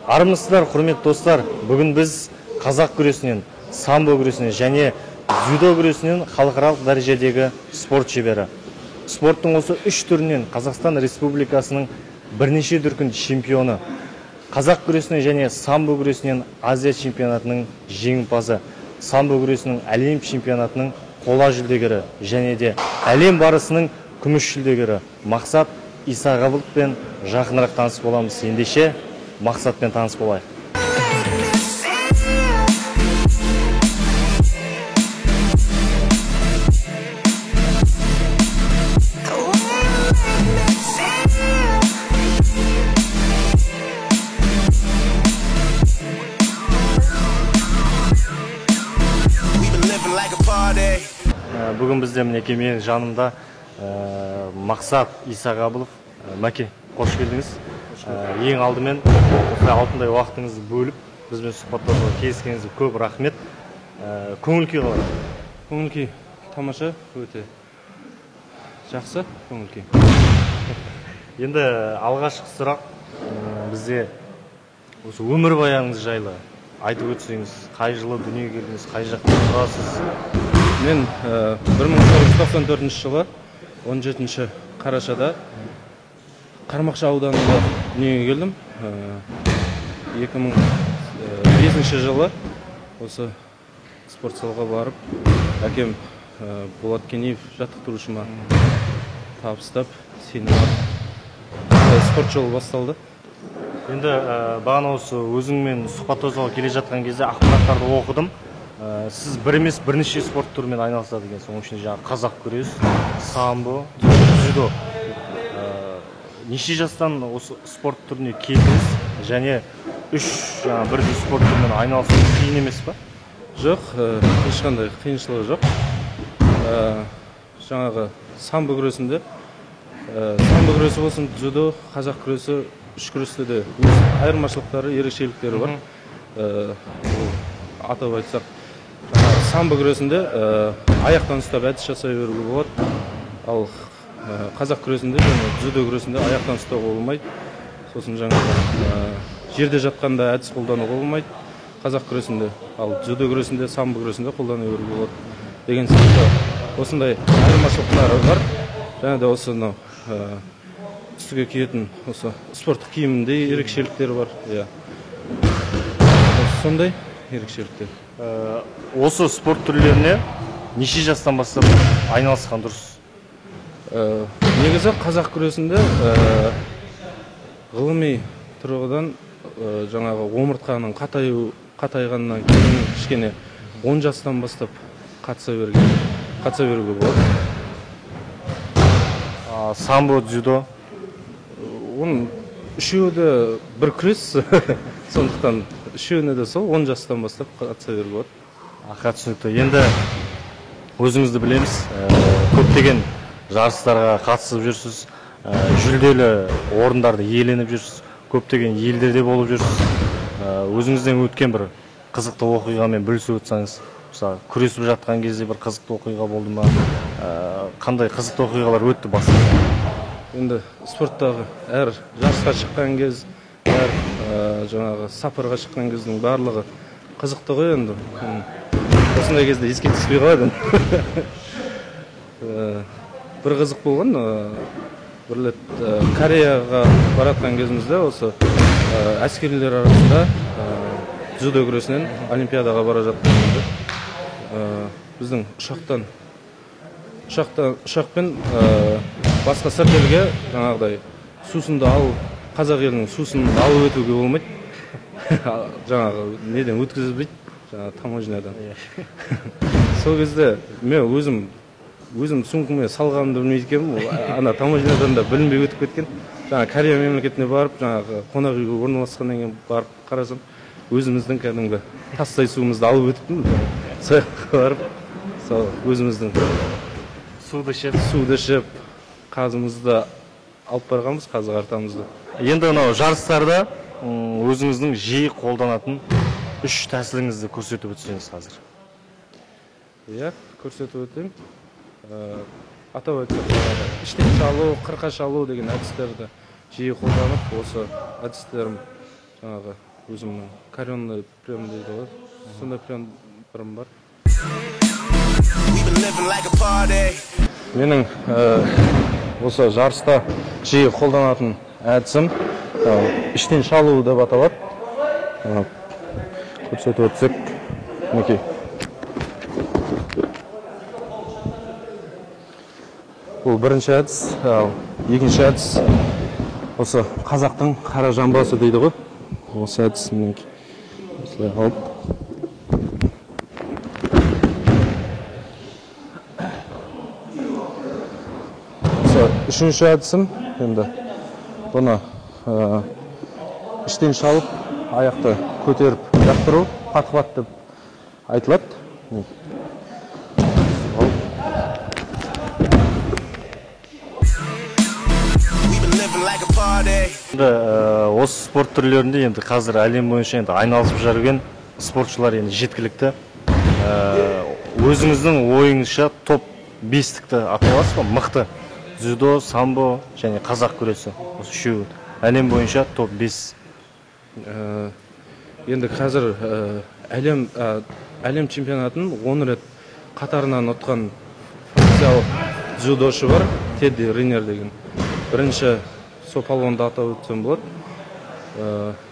Армысыздар, құрметті достар. Бүгін біз қазақ күресінен, самбо күресінен және дзюдо күресінен халықаралық дәрежедегі спорт шебері. Спорттың осы үш түрінен Қазақстан Республикасының бірнеше дүркін чемпионы, қазақ күресінен және самбо күресінен Азия чемпионатының жеңімпазы, самбо күресінің әлем чемпионатының қола жүлдегері және де әлем барысының күміс жүлдегері Мақсат Исағабыловпен жақынырақ таныс боламыз. Ендеше Мақсатпен таныс болайық. Бүгін бізде мінекей менің жанымда Мақсат Исағабылов. Мәке, қош келдіңіз. Ең алдымен осылай алтындай уақытыңызды бөліп бізбен сұхбаттасуға келіскеніңізге көп рахмет. Көңіл күй қалай? Көңіл күй тамаша, өте жақсы көңіл күй. Енді алғашқы сұрақ бізде осы өмірбаяныңыз жайлы айтып өтсеңіз, қай жылы дүниеге келдіңіз, қай жақта тұрасыз? Мен 1994 жылы 17 қарашада Қармақшы ауданында дүниеге келдім. 2005 жылы осы спорт залға барып, әкем Болат Кенеев жаттықтырушыма табыстап, сеніп алып, спорт жолы басталды. Енді бағана осы өзіңмен сұхбаттасуға келе жатқан кезде ақпараттарды оқыдым. Сіз бір емес бірнеше спорт түрімен айналысады екенсіз. Оның ішінде жаңағы қазақ күрес, самбо, дзюдо. Неше жастан осы спорт түріне келдіңіз және үш жаңа бірдей спорт түрімен айналысу қиын емес па? Жоқ, ешқандай қиыншылығы жоқ. Жаңағы самбо күресінде, самбо күресі болсын, дзюдо, қазақ күресі, үш күресте де өз айырмашылықтары, ерекшеліктері бар. Атап айтсақ, самбо күресінде аяқтан ұстап әдіс жасай беруге болады. Ал қазақ күресінде және дзюдо күресінде аяқтан ұстауға болмайды. Сосын жаңағы жерде жатқанда әдіс қолдануға болмайды қазақ күресінде, ал дзюдо күресінде, самбо күресінде қолдана беруге болады деген сияқты осындай айырмашылықтары бар. Және де осы мынау үстіге киетін осы спорттық киімінде ерекшеліктері бар. Иә, сондай ерекшеліктер. Осы спорт түрлеріне неше жастан бастап айналысқан дұрыс? Негізі қазақ күресінде ғылыми тұрғыдан жаңағы омыртқаның қатайғаннан кейін кішкене 10 жастан бастап қатыса беруге болады. Самбо, дзюдо? Оның үшеуі де бір күрес, сондықтан үшеуіне де сол 10 жастан бастап қатыса беруге болады. Аха, түсінікті. Енді өзіңізді білеміз, көптеген жарыстарға қатысып жүрсіз, жүлделі орындарды иеленіп жүрсіз, көптеген елдерде болып жүрсіз. Өзіңізден өткен бір қызықты оқиғамен бөлісіп өтсеңіз, мысалы күресіп жатқан кезде бір қызықты оқиға болды ма? Қандай қызықты оқиғалар өтті басыңыздан? Енді спорттағы әр жарысқа шыққан кез, әр жаңағы сапарға шыққан кездің барлығы қызықты ғой енді. Осындай кезде еске түспей қалады. Бір қызық болған, бір рет Кореяға баратқан кезімізде осы әскерилер арасында дзюдо күресінен олимпиадаға бара жатқан кезде біздің ұшақпен басқа сырт елге жаңағыдай сусынды алып, қазақ елінің сусынын алып өтуге болмайды. Жаңағы неден өткізілмейді, жаңағы таможнядан. Сол кезде мен өзім сумкама салғанымды білмейді екенмін, ана таможнядан да білінбей өтіп кеткен. Жаңа Корея мемлекетіне барып, жаңағы қонақ үйге орналасқаннан кейін барып қарасам, өзіміздің кәдімгі тастай суымызды алып өтіппін. Сол жаққа барып, сол өзіміздің суды ішіп, қазымызды алып барғанбыз, қазы қартамызды. Енді мынау жарыстарда өзіңіздің жиі қолданатын үш тәсіліңізді көрсетіп өтсеңіз қазір. Иә, көрсетіп өтейін. Атап айтсақ, іштен шалу, қырқа шалу деген әдістерді жиі қолданып, осы әдістерім жаңағы Өзімнің коренный прием дейді ғой, сондай приемдарым бар. Менің осы жарыста жиі қолданатын әдісім іштен шалу деп аталады. Көрсетіп өтсек, мінекей. Бұл бірінші әдіс. Ал екінші әдіс осы қазақтың қара жамбасы дейді ғой. Осы әдіс мінекей. Осылай алып. Осы үшінші әдісім енді бұны іштен шалып, аяқты көтеріп лақтыру, подхват деп айтылады. Енді осы спорт түрлерінде енді қазір әлем бойынша енді айналысып жүрген спортшылар енді жеткілікті. Өзіңіздің ойыңызша топ 5-тікті атай аласыз ба? Мықты дзюдо, самбо және қазақ күресі. Осы үшеуі әлем бойынша топ 5. Енді қазір әлем чемпионатын 10 рет қатарынан ұтқан франциялық дзюдошы бар, Тедди Ринер деген. Бірінші сол палуанды атап өтсем болады.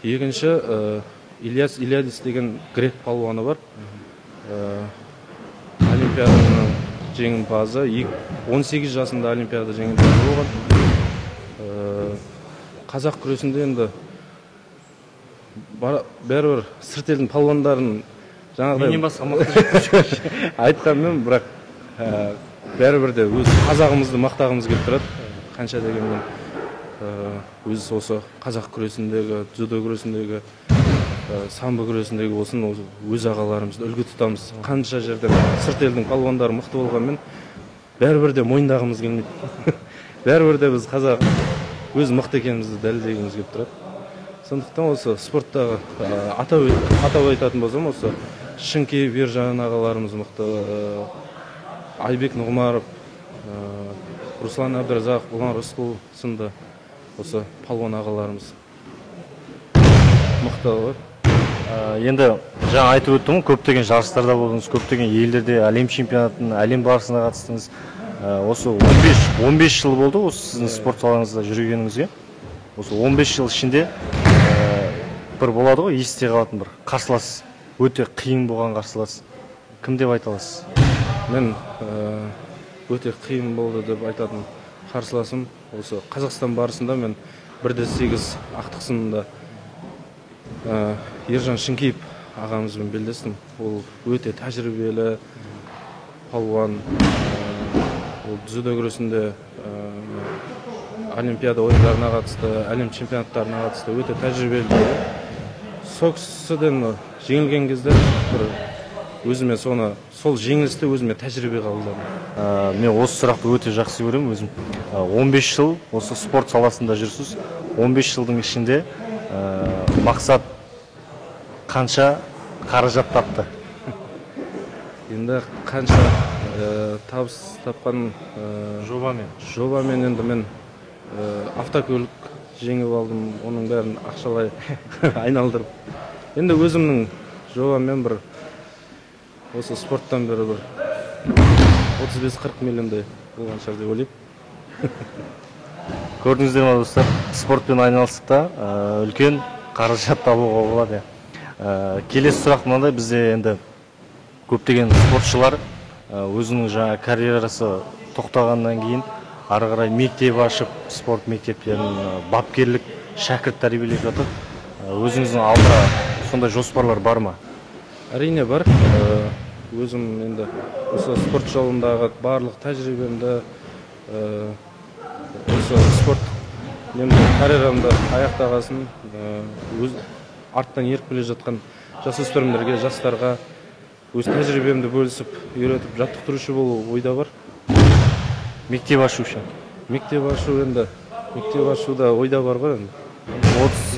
Екінші Ильяс Ильядис деген грек палуаны бар. Олимпиаданың жеңімпазы, 18 жасында олимпиада жеңімпазы болған. Қазақ күресінде енді бәрібір сырт елдің палуандарын жаңағыдай менен басқа мықты айтқанмен, бірақ бәрібір де өз қазағымызды мақтағымыз келіп тұрады. Қанша дегенмен өз осы қазақ күресіндегі, дзюдо күресіндегі, самбо күресіндегі болсын, өз ағаларымызды үлгі тұтамыз. Қанша жерден сырт елдің палуандары мықты болғанмен бәрібір де мойындағымыз келмейді. Бәрібір де біз қазақ өз мықты екенімізді дәлелдегіміз келіп тұрады. Сондықтан осы спорттағы атап айтатын болсам, осы Шыңкеев Ержан ағаларымыз мықты, Айбек Нұғымаров, Руслан Әбдіразақ, Ұлан Рысқұл сынды осы палуан ағаларымыз мықты ғой. Енді жаңа айтып өттім ғой, көптеген жарыстарда болдыңыз, көптеген елдерде әлем чемпионатын, әлем барысына қатыстыңыз. Осы 15 жыл болды осы сіздің спорт салаңызда жүргеніңізге. Осы 15 жыл ішінде бір болады ғой, есте қалатын бір қарсылас, өте қиын болған қарсылас. Кім деп айта аласыз? Мен өте қиын болды деп айтатын қарсыласым осы Қазақстан барысында мен 1-8 ақтық сынында Ержан Шыңкеев ағамызбен белдестім. Ол өте тәжірибелі палуан. Ол дзюдо күресінде олимпиада ойындарына қатысты, әлем чемпионаттарына қатысты, өте тәжірибелі. Сол кісіден жеңілген кезде бір өзіме соны, сол жеңілісті өзіме тәжірибе қабылдадым. Мен осы сұрақты өте жақсы көремін өзім. 15 жыл осы спорт саласында жүрсіз. 15 жылдың ішінде Мақсат қанша қаражат тапты? Енді қанша табыс тапқан жобамен? Жобамен енді мен автокөлік жеңіп алдым, оның бәрін ақшалай айналдырып. Енді өзімнің жобамен бір осы спорттан бері бір 35-40 миллиондай болған шығар деп ойлаймын. Көрдіңіздер ме, достар, спортпен айналыстық та үлкен қаражат табуға болады. Келесі сұрақ мынандай, бізде енді көптеген спортшылар өзінің жаңа карьерасы тоқтағаннан кейін ары қарай мектеп ашып, спорт мектептерін, бапкерлік шәкірт тәрбиелеп жатыр. Өзіңіздің алда сондай жоспарлар бар ма? Әрине бар. Өзім енді осы спорт жолындағы барлық тәжірибемді, осы спорт немді карьерамды аяқтағасын, өз арттан еріп келе жатқан жасөспірімдерге, жастарға өз тәжірибемді бөлісіп, үйретіп, жаттықтырушы болу ойда бар. Мектеп ашу ше? Мектеп ашу енді, мектеп ашу да ойда бар ғой енді.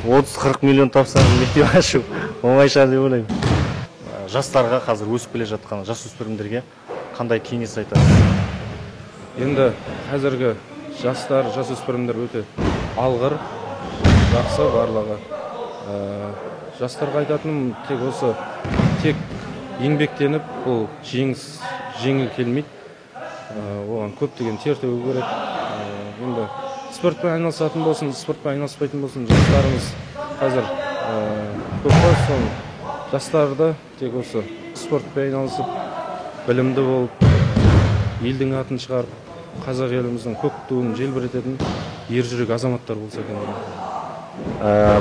30-40 миллион тапсаңыз мектеп ашу оңай шығар деп ойлаймын. Жастарға, қазір өсіп келе жатқан жасөспірімдерге қандай кеңес айтасыз? Енді қазіргі жастар, жасөспірімдер өте алғыр, жақсы барлығы. Жастарға айтатыным тек осы, тек еңбектеніп, бұл жеңіс жеңіл келмейді. Оған көптеген тер төгу керек. Енді спортпен айналысатын болсын, спортпен айналыспайтын болсын, жастарымыз қазір көп қой, сол жастарды тек осы спортпен айналысып, білімді болып, елдің атын шығарып, қазақ еліміздің көк туын желбірететін ержүрек азаматтар болса екен деймін.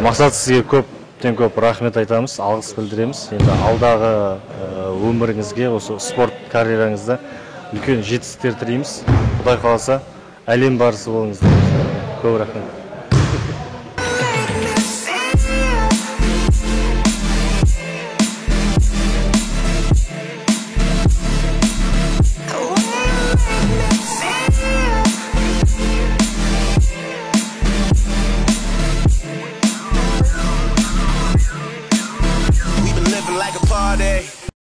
Мақсат, сізге көптен көп рахмет айтамыз, алғыс білдіреміз. Енді алдағы өміріңізге, осы спорт карьераңызда үлкен жетістіктер тілейміз. Құдай қаласа, әлем барысы болыңыз дейміз. Көп рахмет. We've been living like a party.